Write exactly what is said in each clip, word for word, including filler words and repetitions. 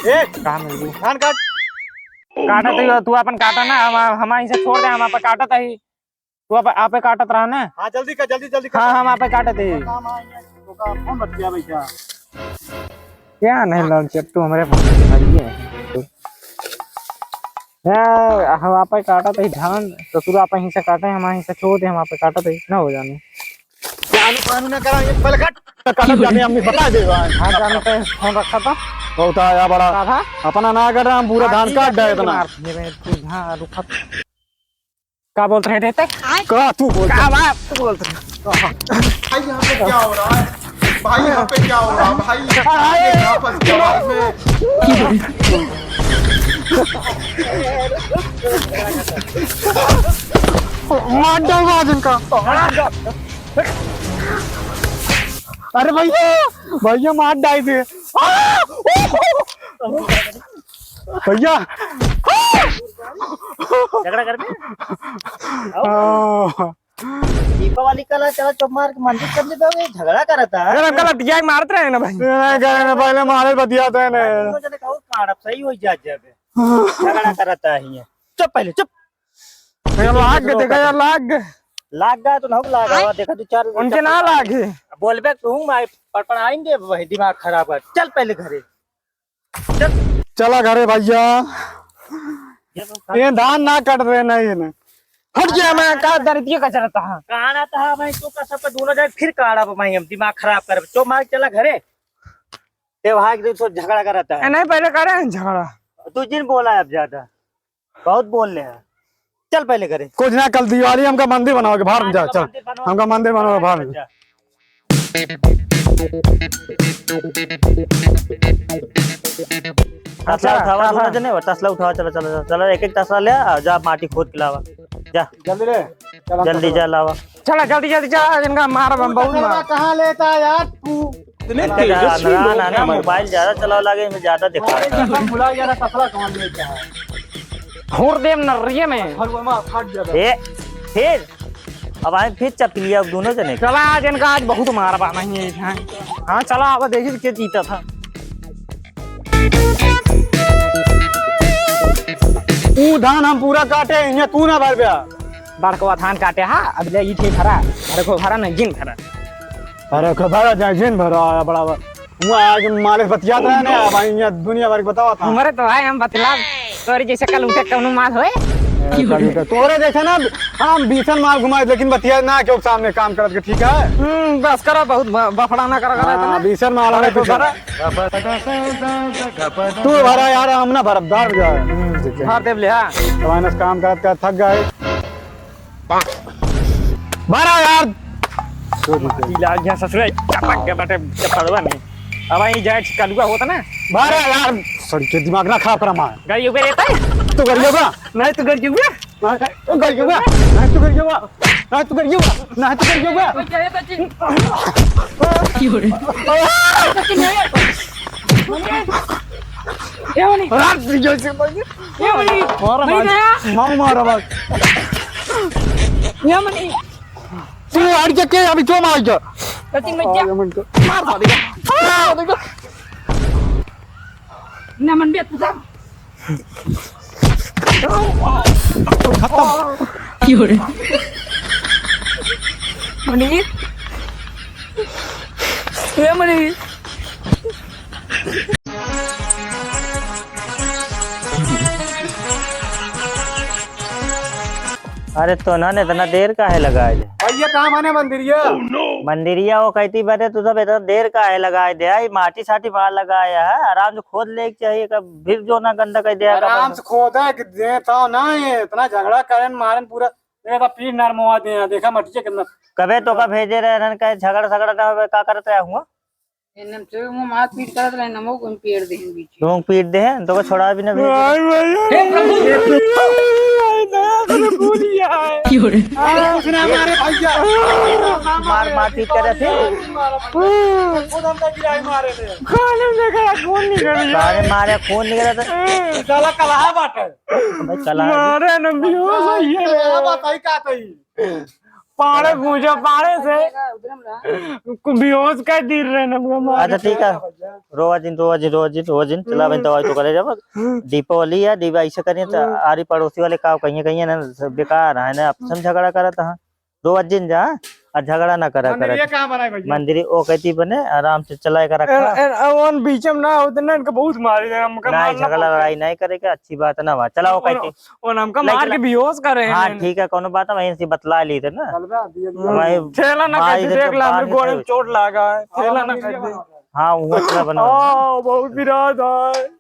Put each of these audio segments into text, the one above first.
ए, कहाँ मिल गई? धान काट। काटत ही, तू अपन काटा ना, हम, हम यहीं से छोड़ दे, हम आप काटत ही। तू आप, आपे काटत रहा ना। हाँ, जल्दी कर, जल्दी, जल्दी कर। हाँ, हम आपे काटत ही। काम आएंगे, तो का फोन बच गया भाई क्या? क्या नहीं लौट के तू हमारे भाई है। या, हम आपे काटत ही धान, ससुर आप यहीं से काटे, हम यहीं से छोड़ दे, हम आपे काटत ही, ना हो जाने। कानू, कानू ना करा, ये पहले काट। काटत जाने, हम बता दे भाई। हाँ, जाने पे फोन रखा था। बहुत आया बड़ा। का था? अपना ना कर रहा, हम पूरा हाँ, धान ठीक है, काट डाले ठीक है, इतना। मार, ये मैं, तू, हाँ, रुक। का बोलत रहे रे ते? का तू बोलत का रहे? बात तू बोलत रहे? भाई, यहाँ पे क्या हो रहा है? भाई, यहाँ पे क्या हो रहा है? भाई, ये कहाँ फंस गया भाई मैं? मार डाल आज इनका। अरे भैया, भैया मार डाल दे। आ! भैया। झगड़ा कर दे। आ। दीपावली कला चला चुप मार के मंदिर कर लेबे, झगड़ा करता है। अरे, हमका लतिया के मारत रहे ना भाई। नहीं करे ना, पहले मारे बतियाते हैं ना। दोनों जने कहू काड़ब सही हो जा जाबे। झगड़ा करता है ये। चुप पहले, चुप। ये लाग, देखा यार, लाग। लाग गा तो ना लाग, हाँ, देखा दो चार उनके ना लाग है। बोलबे तू मार पड़पड़ाइन दे भाई, दिमाग खराब कर। चल पहले घरे। चल। चला घरे भैया। ये तो ये धान ना कट रहे ना, ये ना। हट जा, मैं का दर्दिया का चलता है। काढ़ा था भाई, तू का सब दोनों जाए फिर काढ़ा भाई, हम दिमाग खराब कर। चो मार चला घरे। ते भाग दे, सो झगड़ा करता है। ए, नहीं, पहले करे हैं झगड़ा। तू जिन बोला है अब ज्यादा, बहुत बोल ले हैं। चल पहले करे। कुछ ना, कल दिवाली, हमका मंदिर बनाओ के बाहर में जा, चल। मंदिर बनाओ। हमका मंदिर बनाओ के बाहर में जा। तसला अच्छा, उठावा, चला। दोनों जने, तसला उठावा, चला, चला, चला, चला, एक एक तसला ले आ, जा माटी खोद के लावा, जा। जल्दी ले, चला, जल्दी चला। जा लावा। चला, जल्दी, जल्दी चला, इनका मार, हम बहुत तसला मार। कहाँ लेता है यार तू? इनका ज्यादा, ना, ना, ना, मोबाइल ज्यादा चलावा लागे, इनमें ज्यादा दिखा। अरे, कसम भुला गया था, तसला कहाँ लेता है? फोड़ देम नर्रिये में। फरुआ में फाट जाता। ए, फिर अब आए फिर चपलिया दोनों जने। चला, आज इनका आज बहुत मार बा नहीं है। हाँ, चला, अब देखी के जीता था। ऊ धान हम पूरा काटे, इन्हें तू ना भर बे। बड़कवा धान काटे, हाँ, अब ले ई ठे भरा, बड़को भरा नहीं, जिन भरा। अरे, को भरा जाए, जिन भरा, बड़ा बा-, हुआ आज मालिक बतियात रहे ना, अब यहाँ दुनिया भर के बतावा था। हमारे तो भाई हम बतला, तोरी जैसे कल उठे कौनो माल होए। ए, कल उठे। तोरे जैसे ना, हम बीसन माल घुमाए, लेकिन बतिया ना क्यों सामने काम करत के, ठीक है? हम्म, बस करो, बहुत ब-, बफड़ा ना करो, करो हाँ, इतना। बीसन माल हमें अरे, कुछ करो। तू भरा यार, हम ना भरब, दार जा। हम्म, ठीक है। भर देब ले, हाँ। तो माइनस काम करत करत थक गए। भरा यार। माटी लाग गया ससुरे, चपक गया बाटे चपड़वा में। अब आई जाए कलुआ होता ना। भरा यार, सड़ी के दिमाग ना खराब करा मार। गाड़ी ऊपर रहता है? तू गाड़ी ऊपर? नहीं, तू गाड़ी ऊपर? नहीं, तू गाड़ी ऊपर? नहीं, तू गाड़ी ऊपर? नहीं, तू गाड़ी ऊपर? नहीं, तू गाड़ी ऊपर? की हो रे? A money. रात से जैसे भाई। A money. मारा मनी भाई। दया। मार मारा भाई। A money. तू हट जा के अभी क्यों मार जा? सचिन में जा। अरे मन तो। मार मारेगा। मार मारेगा। ना मन भी तू जा। खत्म। की हो रे? मनीष? ए मनीष? अरे तो ना, इतना देर काहे लगाए दे? भैया, कहाँ बने मंदिरिया? मंदिरिया वो कहती बने, तू सब इतना देर काहे लगाए दे? आई माटी साटी बाहर लगाया है, आराम से खोद ले के चाहिए, कब फिर जो ना गंदा कर दिया, आराम से खोदा के देता ना, ये इतना झगड़ा करन मारन पूरा, देखा पीठ नरमवा दे, देखा मटिया कितना। कबे तो का भेजे रहे रहन, कहे झगड़ा झगड़ा ना होवे, का करत रहे हुआ? एनम से वो मार पीट करत रहे, नमो को पेड़ देहन बीच। लोग पीट देहन, तो को छोड़ा भी ना भेजे। हाय भैया। हे प्रभु। हाय दया से भूल गया है। की हो रे? आ, कुछ ना मारे भैया। मार मार पीट करे थे। खुद हम तक गिराई मारे थे। खाने में देखा खून निकल गया। मारे मारे खून निकला था। साला कलहा बाटे। भाई कलहा है। मारे न बेहोश हो गया। कलहा बात है का तई? पाड़े गूंजा, पाड़े से। को बेहोश कर दी रहे ना, वो मार अच्छा, ठीक है। रोवा जिन, रोवा जिन, रोवा जिन, रोवा जिन। चला, बहन, दवाई तो करे जब। दीपावली है, दीवा ऐसे करिए, तो आरी पड़ोसी वाले का कहिए, कहिए ना, सब बेकार है ना, आपस में झगड़ा करत हैं। रोवा जिन जा, और झगड़ा ना करा, मंदिर करा। ये कहाँ बनाए भैया? मंदिर ओ कहती बने, आराम से चला के रखा। ए, ए, ओन बीच में ना होते ना, इनका बहुत मारी दे, हमका नहीं, मारना झगड़ा पड़ता। लड़ाई नहीं करे के, अच्छी बात ना बा। चला, ओ ओन, कहती। ओन हमका नहीं, मार चला। के बेहोश करे हैं हाँ, इन्हें। ठीक है, कोनो बात ना, वहीं से बतला ली थे ना। चल बे, दिया, दिया। हमारे ठेला ना भाई कहती, इधर देख तो ला, बाहर हमरे गोड़े में निकल चोट लागा है, ठेला ना कहती। हाँ, वो थोड़ा बना। हाँ, बहुत विराट है।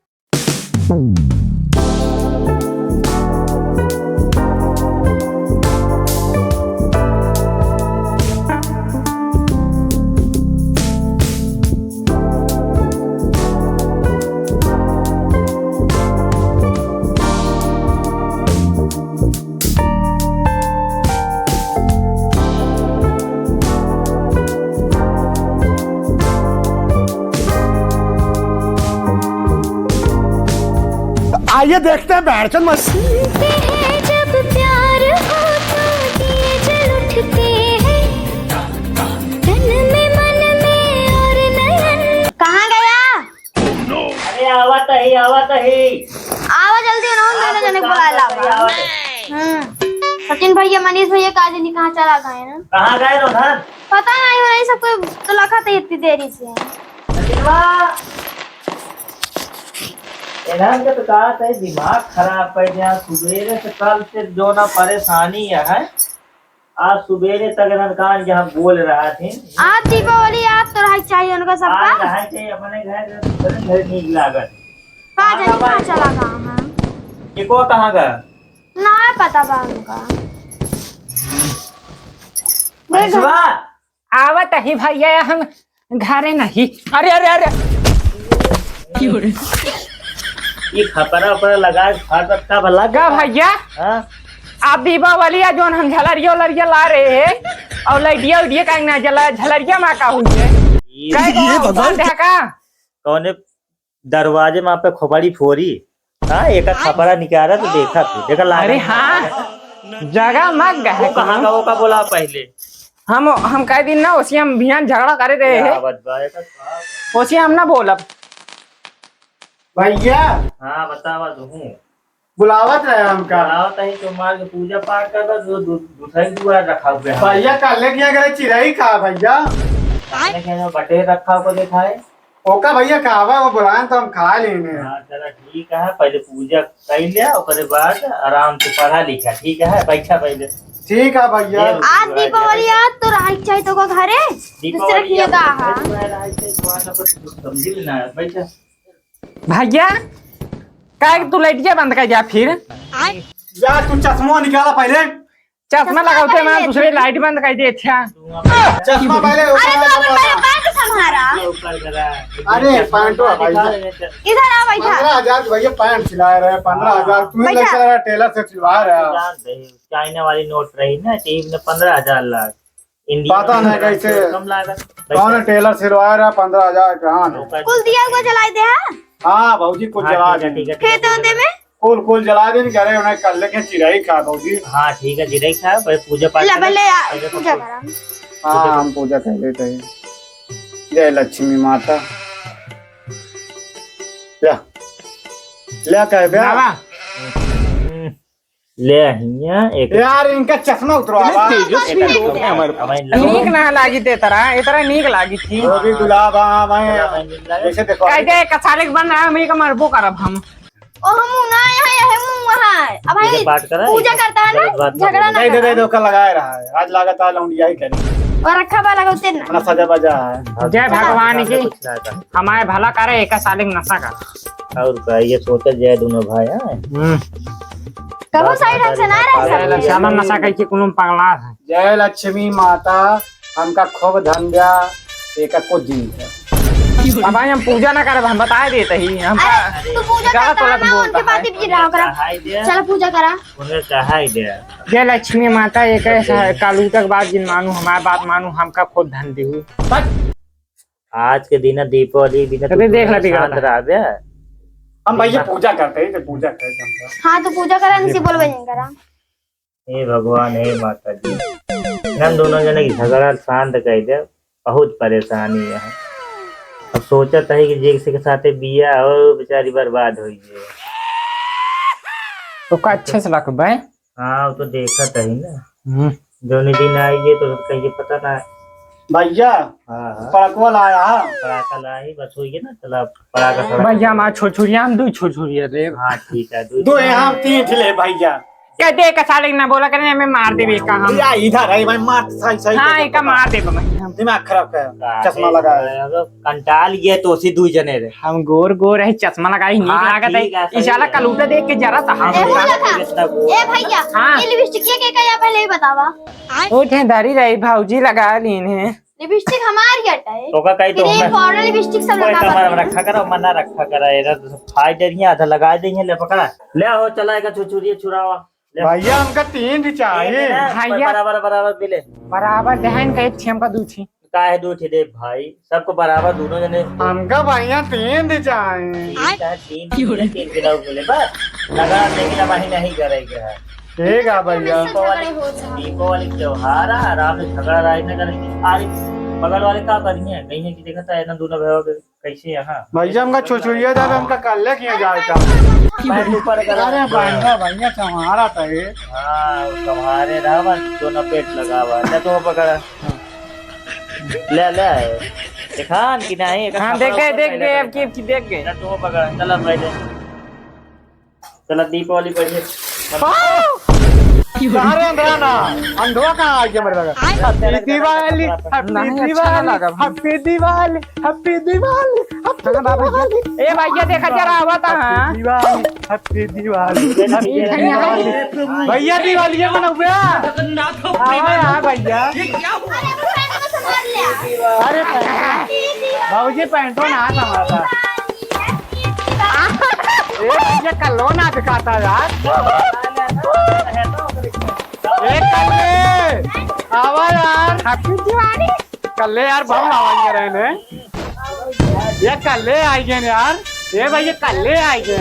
आइए देखते हैं बैठचंद मस- सुनते हैं जब प्यार हो तो दिए जल उठते हैं तन में मन में और नयन। कहाँ गया? अरे आवत ही, आवत ही। आवा जल्दी, उन्होंने दोनों जने बुलाए लावा। हम्म। सचिन भैया, मनीष भैया का जानी कहाँ चला गए ना? कहाँ गए उधर? पता नहीं, वही सब कोई तो लखा थे इतनी देरी से। सचिनवा, इधर के तो कहा थे दिमाग खराब कर दिया, सुबेरे से कल से जो ना परेशानी है। आज सुबेरे तक इन्हन कान जहाँ बोल रहा थे। आज दीपावली, आज तो रहे चाहिए उनका सबका। आज रहे चाहिए अपने घर, दूसरे घर नीक लागत। का जानी कहाँ चला गया है? एको कहाँ गया? ना पता बा उनका। मनीषवा, आवत ही भैया, हम घरे नहीं। अरे, अरे, अरे। ये खपरा उपरा लगा के फाड़ रखा भला का भैया? हाँ? आप दीपावली आ जोन हम झलरिया उलरिया ला रहे हैं और लइटिया उटिया का ना जला, झलरिया माँ का हुई है। ये काहे को ये भगवान। बंद है का? कौने दरवाजे में पे खोपड़ी फोरी। हाँ, एक खपरा निकाला तो देखा तू, देखा लागा। अरे हाँ, जगह मत गए वो कहाँ का, वो का बोला पहले। हम, हम कह दिन ना, उसी हम बिहान झगड़ा करे रहे हैं। आवत बा, एकर का? उसी हम ना बोलब। भैया। हाँ, बतावा तू। बुलावत रहे हमका। बुलावत है, तो मार के पूजा पाठ कर दो, जो दू-, दूसरा ही दुआर रखा हुआ है। भैया, काले किया करे चिरई खा, भैया। काले किया जो बटेर रखा हुआ देखा है। ओका भैया, कहवा वो बुलाएं तो हम खा लेने। हाँ, चला ठीक है, पहले पूजा कर ले, ओकरे बाद आराम से पढ़ा लिखा, ठीक है? बैठा पहले। ठीक है भैया। ये आज दीपावली, आज तो रहा चाहिए तो को घरे, दीपावली दूसरे किया आज का है? रहा चाहिए, तो आज अपन समझी ना, बैठा। भैया, काहे के तू लइटिया बंद कर जा फिर? जा, तू चश्मा निकाला पहले। चश्मा चश्मा लगावते पहले ना, दूसरे लाइट बंद कर दे। अच्छा। चश्मा पहले अरे, ऊपर तो अपन वाला पहले बात संभारा। ऊपर करा। अरे, पैंटवा भाई। इधर आ, बैठा। पन्द्रह हजार के भैया पैंट सिलाए रहे, पन्द्रह हजार। हाँ। तू ही बैठा। लेके आ रहा, टेलर से सिलवा रहा। चाइना वाली नोट रही ना, तो इसने पन्द्रह हजार लाग। पता नहीं कैसे कम लागत। कौन टेलर सिलवाए रहा पन्द्रह हजार के? हाँ। कुल दिया हुआ जलाई दे, हाँ? हाँ, भौजी, कुल हाँ, जला ठीक है, दे। ठीक है, ठीक है, खेत होते में? कुल, कुल जला दे, घरे उन्हें कर लेके चिरई खा, भौजी। हाँ, ठीक है, चिरई खा, पर पूजा पाठ ले, करा। पहले आ, पहले तो पूजा करा। हाँ, हम पूजा कर लेते हैं। जय लक्ष्मी माता। ले, ले कह बे। बाबा। ले हिया एक यार, इनका चश्मा उतरवा। तेजस्वी लोग हैं हमारे पास। नीक ना लागी ते तरह, ए तरह नीक लागी थी। वो भी गुलाब, हाँ, भाई। जैसे देखो। कह दे, कसाले के बन रहा है, हम एक मरबो करब हम। ओ, हम ना यहाँ, यहाँ, हम वहाँ। अब भाई पूजा पाठ करा, पूजा करता है ना, झगड़ा ना दे दे, दे दे, ओका लगाए रहा है। आज लागत आ लौंडिया ही करी। और रखा बा लगा उतरना। अपना सजा बजा है। जय भगवान की। हमारे भला करे, एक साले में नशा करा। और का, ये सोचल जाए दोनों भाई, हाँ? हम्म। कबो सही ढंग से ना रह सकते। साला नशा करके कोनो पगला है। जय लक्ष्मी माता, हमका खूब धन द्या, एका कुछ दिन है। अब भाई हम पूजा ना करब, हम बताए देते ही, हमका अरे, तू पूजा गलत करता है गलत ना, बोलता उनके है। बात ही रहा करा। चलो पूजा करा। उन्हें कहा ही दे। जय लक्ष्मी माता, एक ऐसा है, कालू तक बात जिन मानू, हमार बात मानू, हमका खुद धन देहू। आज के दिन दीपावली दिन तू अबे देख ला, बिगड़ता शांत है। रह बे। हम भैया पूजा करते हैं, तो पूजा करते हैं हम। हाँ, तो पूजा करा, इनसे बोलबे नहीं करा। हे भगवान, हे माता जी। हम दोनों जने के झगड़ा शांत कर दे, बहुत परेशानी है। अब सोचत है कि जेसे के साथे बिया हो, बेचारी बर्बाद हो गई। ओका अच्छे से रखबे। हाँ, वो तो देखत है ना। हम्म। जौने दिन आई है तो कहिए पता ना। भैया, हाँ, हाँ। पड़कवा लाया है। पड़ाका लाई, बस हो गया ना, चला पड़ाका, पड़ाका। भैया, हमार छुरछुरिया, हम दो छुरछुरिया दे। हाँ, ठीक है, दो दो है, हम तीन ठे ले भैया। क्या दे का साले ना बोला करे, मैं मार देबे का हम। या इधर है भाई, मार सही, सही हाँ, कर एका दे। मार देबे भाई हम। दिमाग खराब कर, का चश्मा है, लगाया। अब कंटाल गया तो उसी दू जने रे। हम गोर गोर है, चश्मा लगाई नीक हाँ, लागत है। ठीक है, सही ई साला है। कलूटा देख के जरा सा हाँ, हंस ए, उठा। देखा। ए भैया, हाँ। ये लिपस्टिक के का या पहले ही बतावा। उठे धरी रही भौजी लगा लीन है। लिपस्टिक हमारी हटे। तो का कही तो फिर ये हमें पाउडर लिपस्टिक सब कोई लगा सामान बा। रखा करा, मना रखा करा, ये तो फाड़ दे रही है, आधा लगा दे रही है, ले पकड़ा। ले हो, चला एक छुरछुरिया छुड़ावा। ले। भैया, हमका तीन ही चाहिए। तीन ना, भैया। बराबर, बराबर मिले। बराबर देहन का एक छे हमका दू छे। काहे दू ठे दे भाई, सबको बराबर दोनों जने। हमका भैया तीन दे चाहे। तीन का तीन, क्यों रे? तीन किलो मिले बस। लगा देंगे ना भाई, नहीं करेंगे है। ठीक है भैया। दीपावली, दीपावली त्योहार है, आराम से झगड़ा लड़ाई ना करेंगे। अरे बगल वाले का करिए, कहीं कि देखता है ना दोनों भाई के कैसे यहाँ। भैया हमका छुरछुरिया जावे, हमका कल्ले किया जाए का। पैंट ऊपर करो। अरे भैया, भैया तुम्हारा तो ये। हाँ, तुम्हारे रहा बस दोनों पेट लगा हुआ है। ले तो पकड़ा। ले, ले। दिखान कि नहीं, एक हाँ, खपड़ा देख गए, ऊपर देख पहले गए, अब की, रखा। अब की देख गए। ले, तू पकड़, चला पहले। चला, दीपावली बढ़िया। हाँ! अरे, अंधरा ना, अंधवा कहाँ आ गया मेरे लगा? Happy दिवाली, Happy नहीं, अच्छा ना दिवाली, लगा। Happy दिवाली, Happy दिवाली, Happy हाँ, बाबा, दिवाली। ए, भैया, देखा जरा, आवा था, हाँ। Happy दिवाली, Happy दिवाली, Happy दिवाली। भैया, दिवाली है, मनौबे। आवा यार, भैया। अरे, अरे, पैंट में से मार लिया। अरे, पैंट। बाबूजी, पैंटो ना था हमारा। ए, भैया, कल्लो ना दिखाता यार। ए, कल्ले, आवा यार। Happy दिवाली। कल्ले यार, बम लावाएंगे रहने। ये कल्ले आई गए यार। ए भैया, कल्ले आई गए।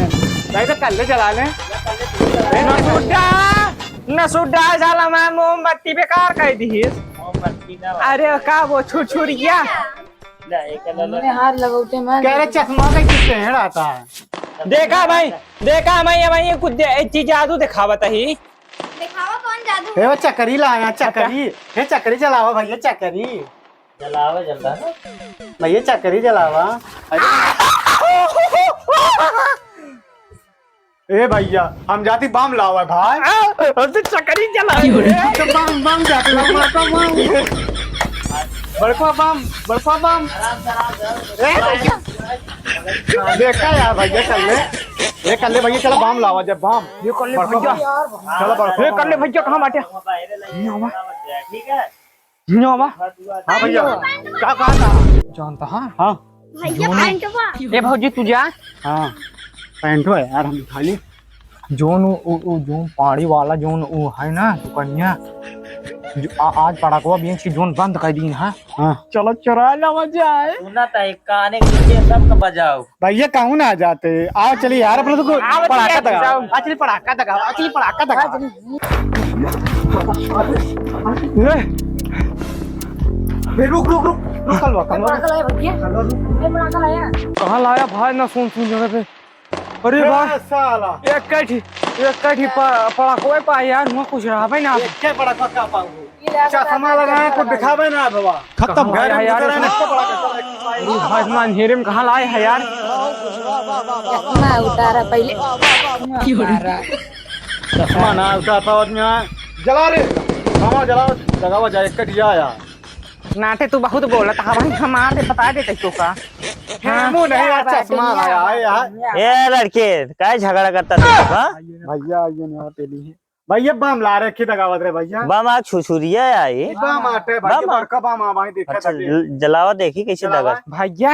भाई, तो कल्ले जला लें। ए, नसुड्डा, नसुड्डा, साला, मैं मोमबत्ती बेकार कर दी। मोमबत्ती ना। अरे, का वो छुरछुरिया? ले, एक ले, ले। हमने हार लगौते में कह रहे, चश्मा का किस पहन आता है? देखा भाई, देखा भाई, भाई, ये कुछ दे-, एक चीज जादू दिखावत ही। दिखावा कौन जादू? ए, वो चकरी लाया, चकरी। अच्छा। ए, चकरी जलावा भैया, चकरी। जलावा जलता ना। भैया, चकरी जलावा। अरे। ए भैया, हम जाती बम लावा भाई। आ, हम तो चकरी जला। ए, तो बम, बम जाते, बड़का बम। बड़का बम, बड़का बम। ए, देखा यार भैया, कल्ले। ए, कल्ले भैया, चला बम लावा, जब बम। ये कल्ले बड़का भैया। बम। चला बड़का ए, बम। कल्ले भैया, कहाँ बाटे? नहीं आवा। नहीं आवा। हाँ भैया, का कहा था? जानता है? हाँ। भैया, जोन पैंटवा। ए भौजी, तू जा। हाँ, पैंटवा यार, हम उठा ली। जोन उ, उ, उ, जोन पाड़ी वाला, जोन उ है ना, सुकन्या, जो आ, आज पड़ाकवा बेच के जोन बंद कर दीन है। हाँ। चलो, चुरा लावा जाए। सुना था, एक काने के नीचे सबका बजाओ। भैया, कहूँ ना जाते। आओ, चलिए यार, अपने तो को आओ, पड़ाका चलिए, दगा। जाओ। आ, चलिए, पड़ाका दगा। आ, चलिए, पड़ाका दगा। ले। बे, रुक, रुक, रुक, रुक, कलवा, कलवा। पड़ाका लाया भैया। कलवा, रुक। बे, पड़ाका लाया। कहाँ लाया भाई, ना सुन, सुन जगह पे। अरे ए, भाई। साला। एक कठी, एक कठी प-, पड़ाको पाए यार, हुआ कुछ रहा भाई ना। एक के पड़ाका का पाऊँ? चश्मा लगाए, कुछ दिखावे ना बाबा। खत्म। कहाँ घर में यार, घुस रहे हैं, इसको बड़ा करता है। अरे भाई, इतना अंधेरे में कहाँ लाए है यार? चश्मा उतारा पहले। चश्मा ना उतार पावत में आए। जला रे, मामा जलाओ, जगावा जाए, कट जाए यार। नाटे तू बहुत बोलत हा भाई, हम आते बता देते तो का। हाँ। मुंह नहीं यार, चश्मा लगाया है यार। ए लड़के, काय झगड़ा करता तू, हाँ? भैया, ये नहीं होते लिए। भैया, बम ला रखे दगावत रे भैया। बम आ छुछुरिया आई। ई बम आटे भाई, बम आ- बड़का बम आ भाई, देखा अच्छा, था। ल-, जलावा देखी कैसे जलावा। दगा। भैया,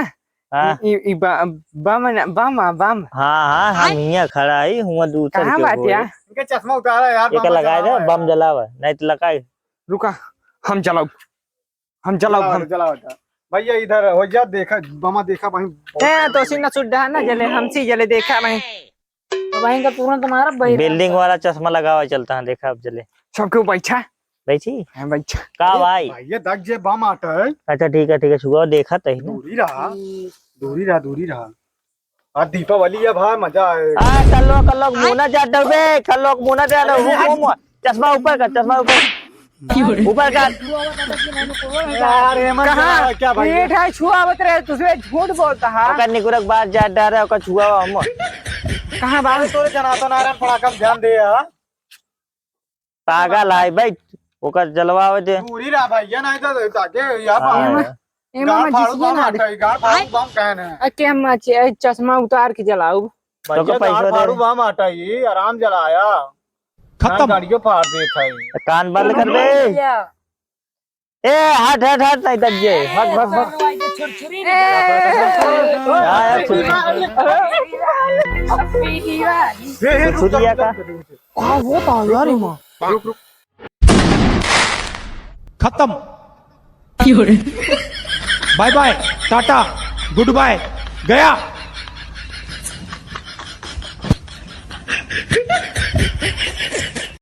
हाँ। ई, ई, ई ब-, बम न, बम आ, बम। हाँ, हाँ, हम आय। हियाँ खड़ा ही, हुआं दूर कहाँ चल के बात होए। यार? इनके चश्मा उतारा यार, एक बम लगाए दे, जलावा बम यार। जलावा, नहीं तो लगाए। रुका, हम जलाऊ। हम जलाओ, जलाओ, हम जलाओ, जलाओ। भैया इधर हो जा, देखा, बमा देखा वहीं। ए, तो सीना सुड्ढा ना जले, हमसी जले, देखा वहीं। तो वहीं का तुरंत मारा, वहीं building वाला चश्मा लगावा चलता है, देखा अब जले। सबके ऊपर बैठा। बैठी? हाँ, बैठ। का भाई? भाई, ये दग जे बम आटा है। अच्छा, ठीक है, ठीक है, छुआ देखत है ना। दूरी रहा, दूरी रहा, दूरी रहा। आज दीपावली है भाई, मजा आए। आ, कल लोग, कल लोग मुंह ना जा डरबे, कल लोग मुंह ना जा डरबे, अरे, हुकुम। चश्मा ऊपर कर, चश्मा ऊपर। ऊपर कर। अरे, मत कहाँ? जा, क्या भाई? पेट है, छुआ मत रहे, तुझे झूठ बोलता है। ओकर निकुरक बात जा डर है, ओकर छुआ हम। कहाँ बात? अरे, तोरे जनार्दन नारायण पड़ाका में ध्यान दे यार। पागल है, बैठ, ओकर जलवावे दे। दूरी रहा भैया, नहीं तो ताके यहाँ हाँ। पर एमा गाड़ में फाड़ू जिसिया बम ना आटा है, गाड़ फाड़ू बम कहने। अ, के हम च-, चश्मा उतार के जलाऊ। तो भैया, का पैसा गाड़ दे। फाड़ू बम आटा है, आराम जलाया। खत्म। गाड़ियों फाड़ देत है। कान बंद कर बे। भैया। ए, हट, हट, हट, नहीं तक ये। हट, हट, हट। छुरछुरी ए, निकाल। ए, यार, छुरछुरी। छुरछुरिया का? का होता है यार, एमा? रुक, रुक। खत्म। Bye bye, tata, good bye, गया।